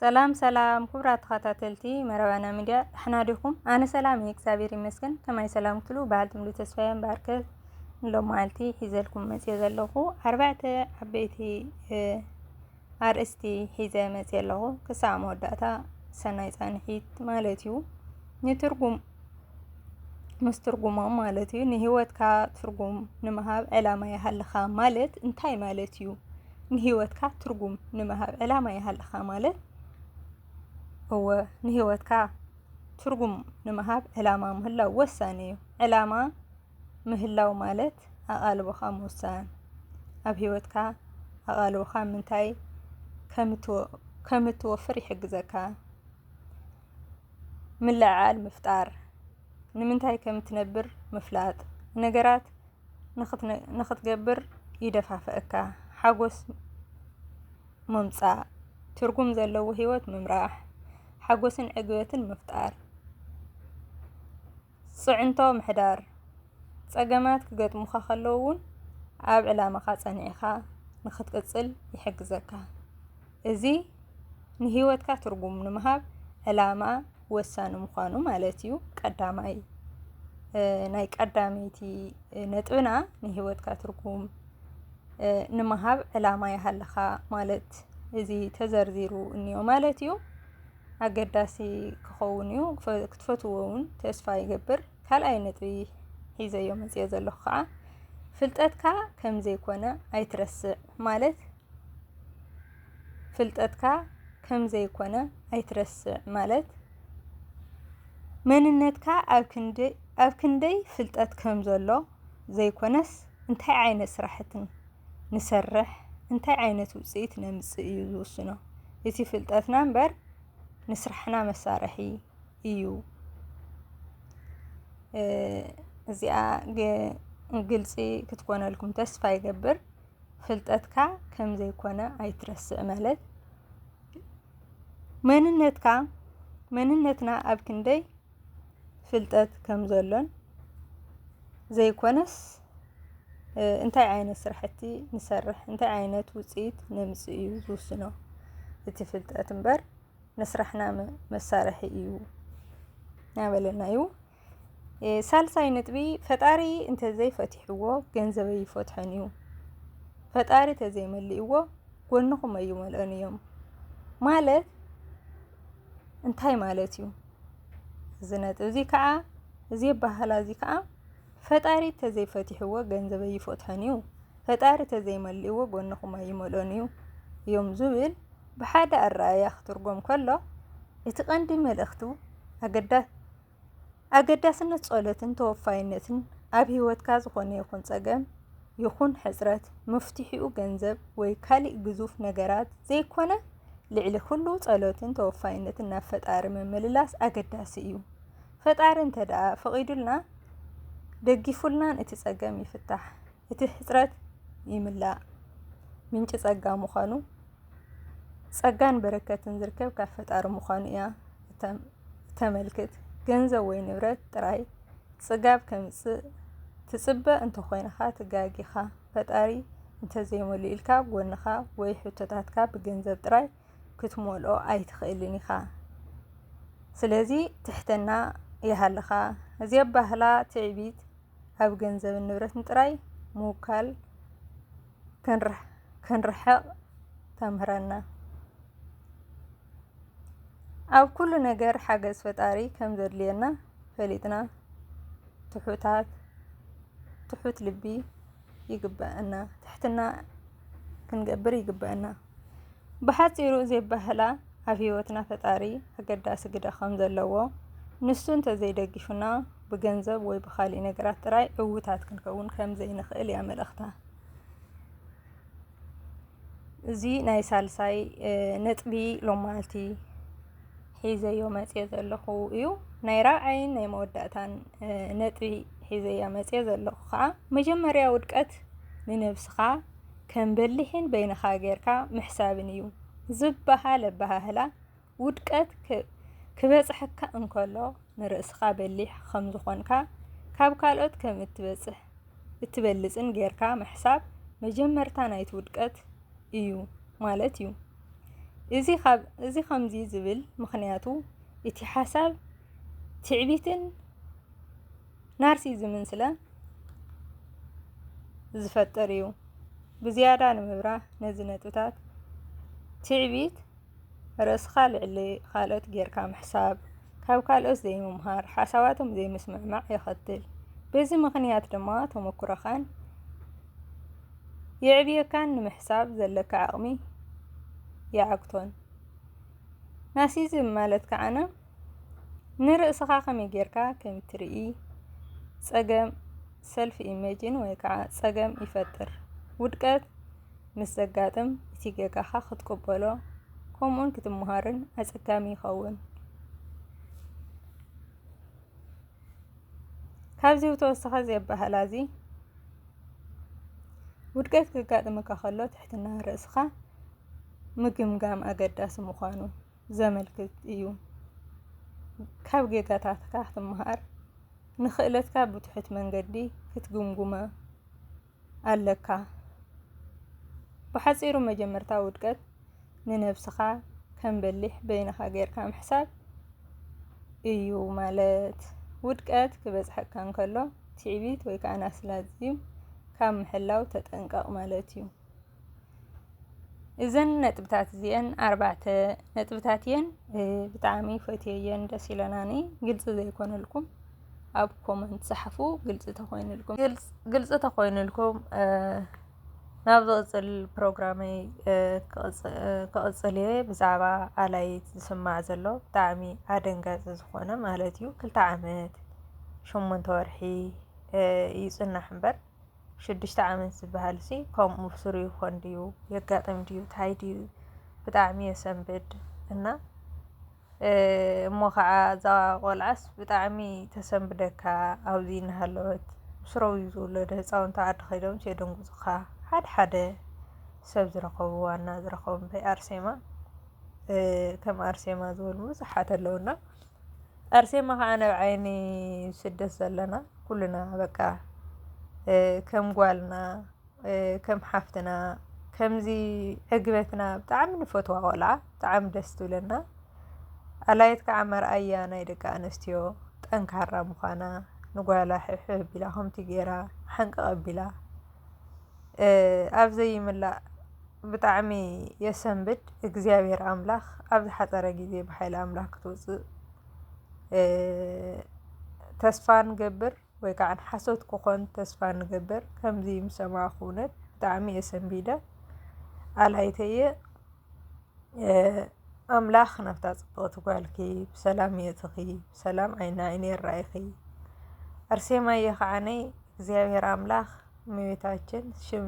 ሰላም ሰላም ክቡራት ተኸታተልቲ መረባና ሚድያ፣ ደሕና ዲኹም? ኣነ ሰላም እየ፣ እግዚኣብሔር ይመስገን። ከማይ ሰላም ክትሉ በዓልቲ ሙሉ ተስፋ እየ። እምበኣርከ ንሎማዓልቲ ሒዘልኩም መፅየ ዘለኹ ኣርባዕተ ዓበይቲ ኣርእስቲ ሒዘ መፅየ ኣለኹ። ክሳዕ መወዳእታ ሰናይ ፃንሒት ማለት እዩ። ንትርጉም ምስ ትርጉሞም ማለት እዩ። ንህይወትካ ትርጉም ንምሃብ ዕላማ ይሃልኻ ማለት እንታይ ማለት እዩ? ንህይወትካ ትርጉም ንምሃብ ዕላማ ይሃልኻ ማለት? እወ፣ ንህይወትካ ትርጉም ንምሃብ ዕላማ ምህላው ወሳኒ እዩ። ዕላማ ምህላው ማለት ኣቓልቦኻ ምውሳን። ኣብ ህይወትካ ኣቓልቦኻ ምንታይ ከም እትወ-፣ ከም እትወፍር ይሕግዘካ። ምልዕዓል ምፍጣር፣ ንምንታይ ከም እትነብር ምፍላጥ፣ ነገራት ንኽትነ-፣ ንኽትገብር ይደፋፍኣካ። ሓጎስ ምምጻእ፣ ትርጉም ዘለዎ ህይወት ምምራሕ፣ ሓጎስን ዕግበትን ምፍጣር። ጽዕንቶ ምሕዳር፣ ጸገማት ክገጥሙኻ ከለዉ እውን ኣብ ዕላማኻ ጸኒዕኻ ንኽትቅጽል ይሕግዘካ። እዚ ንህይወትካ ትርጉም ንምሃብ ዕላማ ወሳኒ ምዃኑ ማለት እዩ። ቀዳማይ፣ እ፣ ናይ ቀዳመይቲ ነጥብና ንህይወትካ ትርጉም፣ እ፣ ንምሃብ ዕላማ ይሃልኻ ማለት እዚ ተዘርዚሩ እኒኦ ማለት እዩ። ኣገዳሲ ክኸውን እዩ። ክፈ-፣ ክትፈትዎ እውን ተስፋ ይገብር። ካልኣይ ነጥቢ ሒዘዮ መፅዮ ዘለኹ ከዓ ፍልጠትካ ከም ዘይኮነ ኣይትረስዕ ማለት፣ ፍልጠትካ ከም ዘይኮነ ኣይትረስዕ ማለት፣ መንነትካ ኣብ ክንደይ፣ ኣብ ክንደይ ፍልጠት ከም ዘሎ ዘይኮነስ፣ እንታይ ዓይነት ስራሕትን ንሰርሕ፣ እንታይ ዓይነት ውፅኢት ነምፅእ እዩ ዝውስኖ። እቲ ፍልጠትና እምበር ንስራሕና መሳርሒ እዩ። እ፣ እዚኣ ግ-፣ ግልፂ ክትኮነልኩም ተስፋ ይገብር። ፍልጠትካ ከም ዘይኮነ ኣይትረስዕ ማለት፣ መንነትካ፣ መንነትና ኣብ ክንደይ ፍልጠት ከም ዘሎን ዘይኮነስ፣ እ፣ እንታይ ዓይነት ስራሕቲ ንሰርሕ፣ እንታይ ዓይነት ውፅኢት ነምፅእ እዩ ዝውስኖ። እቲ ፍልጠት እምበር ንስራሕና መ-፣ መሳርሒ እዩ እናበለና እዩ። እ፣ ሳልሳይ ነጥቢ፣ ፈጣሪ እንተዘይፈቲሕዎ ገንዘብ ኣይፈትሖን እዩ። ፈጣሪ ተዘይመልእዎ ጎንኹም ኣይመልኦን እዮም ማለት እንታይ ማለት እዩ? እዚ ነጥቢ እዚ ከዓ፣ እዚ ኣበሃህላ እዚ ከዓ፣ ፈጣሪ ተዘይፈቲሕዎ ገንዘብ ኣይፈትሖን እዩ፣ ፈጣሪ ተዘይመልእዎ ጎንኹም ኣይመልኦን እዩ እዮም ዝብል ብሓደ ኣረኣእያ ክትርጎም ከሎ፣ እቲ ቀንዲ መልእኽቱ ኣገዳ-፣ ኣገዳስነት ጸሎትን ተወፋይነትን ኣብ ህይወትካ ዝኾነ ይኹን ጸገም ይኹን ሕጽረት መፍትሒኡ ገንዘብ ወይ ካሊእ ግዙፍ ነገራት ዘይኮነ፣ ልዕሊ ኩሉ ጸሎትን ተወፋይነትን ናብ ፈጣሪ ምምልላስ ኣገዳሲ እዩ። ፈጣሪ እንተ ደኣ ፈቒዱልና፣ ደጊፉልናን እቲ ጸገም ይፍታሕ፣ እቲ ሕጽረት ይምላእ። ምንጪ ጸጋ ምዃኑ፣ ጸጋን በረከትን ዝርከብ ካብ ፈጣሪ ምዃኑ እያ እተ-፣ እተመልክት። ገንዘብ ወይ ንብረት ጥራይ ጽጋብ ከምጽእ ትጽበ እንተኾይንኻ ትጋጊኻ። ፈጣሪ እንተዘይመሊኡልካ ጎንኻ ወይ ሕቶታትካ ብገንዘብ ጥራይ ክትመልኦ ኣይትኽእልን ኢኻ። ስለዚ ትሕትና ይሃልኻ። እዚ ኣባህላ ትዕቢት ኣብ ገንዘብን ንብረትን ጥራይ ምውካል ክንርሕ-፣ ክንርሕቕ ተምህረና። ኣብ ኩሉ ነገር ሓገዝ ፈጣሪ ከም ዘድልየና ፈሊጥና ትሑታት፣ ትሑት ልቢ ይግበአና፣ ትሕትና ክንገብር ይግበአና። ብሓጺሩ እዚ ኣባህላ ኣብ ህይወትና ፈጣሪ ኣገዳሲ ግደ ከም ዘለዎ፣ ንሱ እንተዘይደጊፉና ብገንዘብ ወይ ብኻሊእ ነገራት ጥራይ ዕዉታት ክንከውን ከም ዘይንኽእል እያ መልእኽታ። እዚ ናይ ሳልሳይ፣ እ፣ ነጥቢ ሎማዓልቲ ሒዘዮ መፅየ ዘለኹ እዩ። ናይ ራብዓይን ናይ መወዳእታን፣ እ፣ ነጥቢ ሒዘያ መፅየ ዘለኹ ከዓ፣ መጀመርያ ውድቀት ንነብስኻ ከም በሊሕን በይንኻ ጌርካ ምሕሳብን እዩ ዝበሃል ኣበሃህላ፣ ውድቀት ክ-፣ ክበጽሐካ እንከሎ፣ ንርእስኻ በሊሕ ከም ዝኾንካ፣ ካብ ካልኦት ከም እትበጽሕ፣ እትበልጽን ጌርካ ምሕሳብ መጀመርታ ናይቲ ውድቀት እዩ ማለት እዩ። እዚ ካብ እዚ ከምዚ ዝብል ምኽንያቱ እቲ ሓሳብ ትዕቢትን ናርሲዝምን ስለ ዝፈጥር እዩ። ብዝያዳ ንምብራህ ነዚ ነጥብታት፣ ትዕቢት ርእስኻ ልዕሊ ካልኦት ጌርካ ምሕሳብ፣ ካብ ካልኦት ዘይምምሃር፣ ሓሳባቶም ዘይምስምዕማዕ የኸትል። በዚ ምኽንያት ድማ ተመኩሮኻን የዕብየካን ንምሕሳብ ዘለካ ዓቕሚ ይዓግቶን። ናርሲዝም ማለት ከዓነ ንርእስኻ ከመይ ጌርካ ከም እትርኢ ጸገም፣ ሰልፍ ኢሜጅን ወይ ከዓ ጸገም ይፈጥር። ውድቀት ምስ ዘጋጥም እቲ ጌጋኻ ክትቅበሎ ከምኡውን ክትምሃርን ኣጸጋሚ ይኸውን። ካብዚ ብተወሳኺ እዚ ኣበሃህላ እዚ ውድቀት ከጋጥመካ ከሎ ትሕትና ርእስኻ ምግምጋም ኣገዳሲ ምዃኑ ዘመልክት እዩ። ካብ ጌጋታትካ ክትመሃር፣ ንኽእለትካ ብትሑት መንገዲ ክትግምግሞ ኣለካ። ብሓጺሩ መጀመርታ ውድቀት ንነብስኻ ከም በሊሕ በይንኻ ጌርካ ምሕሳብ እዩ። ማለት ውድቀት ክበጽሐካ እንከሎ ትዕቢት ወይ ከዓ ናርሲሲዝም ካብ ምሕላው ተጠንቀቕ ማለት እዩ። እዘን ነጥብታት እዚአን ኣርባዕተ ነጥብታት እየን። እ፣ ብጣዕሚ ፈትየየን፣ ደስ ኢለናኒ። ግልፂ ዘይኮነልኩም ኣብ ኮመንት ጸሓፉ፣ ግልፂ ተኮይንልኩም። ግልፅ-፣ ግልፂ ተኮይንልኩም፣ እ፣ ናብ ዝቕፅል ፕሮግራመይ፣ እ፣ ክቕፅ-፣ እ፣ ክቕፅል እየ። ብዛዕባ ኣላይት ዝስማዕ ዘሎ ብጣዕሚ ኣደንጋፂ ዝኾነ ማለት እዩ። ክልተ ዓመት ሸሞንተ ወርሒ፣ እ፣ ይፅናሕ እምበር ሽዱሽተ ዓመት ዝበሃል ሲ ከምኡ ብስሩ ይኾን ድዩ? የጋጥም ድዩ? ታይ ድዩ? ብጣዕሚ የሰንብድ። እና፣ እ፣ እሞ ኸዓ እዛ ቆልዓስ ብጣዕሚ ተሰንብደካ። ኣብዚ እናሃለወት ምስ ረውዩ ዝውለዱ ህፃውንቲ ዓዲ ከይዶም የደንጉፁኻ። ሓደ ሓደ ሰብ ዝረኸቡ፣ ዋና ዝረኸቡ እምበይ ኣርሴማ፣ እ፣ ከም ኣርሴማ ዝበሉ ብዙሓት ኣለውና። ኣርሴማ ከዓ ናብ ዓይኒ ስደት ዘለና ኩልና በቃ፣ እ፣ ከም ጓልና፣ እ፣ ከም ሓፍትና፣ ከምዚ ዕግበትና ብጣዕሚ ንፈትዋ ቆልዓ፣ ብጣዕሚ ደስ ትብለና። ኣላየት ከዓ መርኣያ ናይ ደቂ ኣንስትዮ ጠንካራ ምዃና፣ ንጓላ ሕብሕብ ኣቢላ ከምቲ ገይራ ሓንቀቕ ኣቢላ፣ እ፣ ኣብ ዘይምላእ ብጣዕሚ የሰንብድ። እግዚኣብሔር ኣምላኽ ኣብ ዝሓጸረ ግዜ ብሓይሊ ኣምላኽ ክትወጽእ፣ እ፣ ተስፋ ንገብር፣ ወይ ከዓ ንሓሶት ክኾን ተስፋ ንገብር። ከምዚ ምስ ሰማዕኩ እውነት ብጣዕሚ እየ ሰንቢደ። ኣላይተየ፣ እ፣ ኣምላኽ ናብታ ጽብቕቲ ጓልኪ ብሰላም የእትኺ፣ ብሰላም ዓይኒ ዓይኒ የራኢኺ። ኣርሴማየ ከዓነይ እግዚኣብሔር ኣምላኽ እመቤታችን ሽም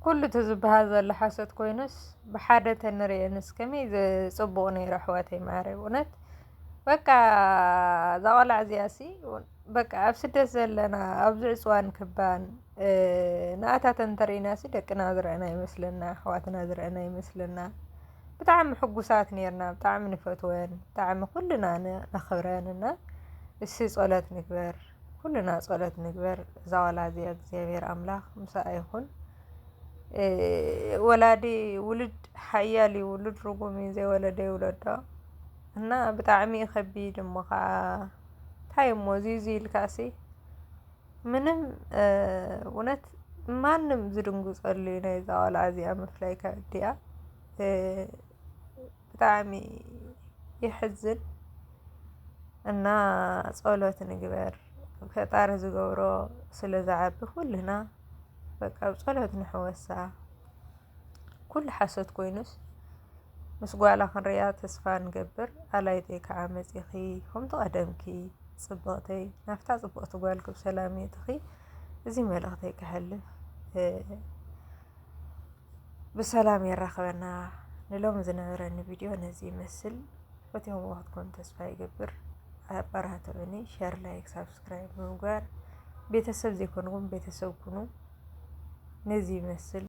ኩሉ እቲ ዝበሃል ዘሎ ሓሶት ኮይኑስ ብሓደ ተንርእየንስ ከመይ ዝ-፣ ጽቡቕ ነይሩ ኣሕዋተይ ማረ። እውነት በቃ እዛ ቆልዓ እዚኣሲ በቃ ኣብ ስደት ዘለና ኣብዚ ዕጽዋን ክባን፣ እ፣ ንኣታተን እንተርኢናሲ ደቅና ዝረአና ይመስለና፣ ኣሕዋትና ዝረአና ይመስለና። ብጣዕሚ ሕጉሳት ነይርና፣ ብጣዕሚ ንፈትወን፣ ብጣዕሚ ኩልና ን-፣ ነኽብረን እና እሲ ጸሎት ንግበር። ኩልና ጸሎት ንግበር። እዛ ቆልዓ እዚኣ እግዚኣብሔር ኣምላኽ ምሳኣ ይኹን። እ፣ ወላዲ ውሉድ ሓያል እዩ፣ ውሉድ ርጉም እዩ፣ ዘይወለደ ይውለዶ። እና ብጣዕሚ እዩ ከቢድ። እሞ ኸዓ እንታይ እሞ እዚ እዚ ኢልካሲ ምንም፣ እ፣ እውነት ማንም ዝድንግጸሉ እዩ ናይዛ ቆልዓ እዚኣ ምፍላይ ካብ እዲኣ። እ፣ ብጣዕሚ የሕዝን። እና ጸሎት ንግበር። ፈጣሪ ዝገብሮ ስለ ዝዓቢ ኩልና በቃ ኣብ ጸሎት ንሕወሳ። ኩሉ ሓሶት ኮይኑስ ምስ ጓላ ክንሪኣ ተስፋ ንገብር። ኣላይተይ ከዓ መጺኺ ከምቲ ቀደምኪ ጽብቕተይ ናብታ ጽብቕቲ ጓልኪ ብሰላም የእትኺ። እዚ መልእኽተይ ከሕልፍ፣ እ፣ ብሰላም የራኽበና። ንሎሚ ዝነበረኒ ቪድዮ ነዚ ይመስል። ፈትዮም ክትኮኑ ተስፋ ይገብር። ኣበራትዑኒ፣ ሸር፣ ላይክ፣ ሳብስክራይብ ብምግባር ቤተሰብ ዘይኮንኩም ቤተሰብ ኩኑ። ነዚ ይመስል።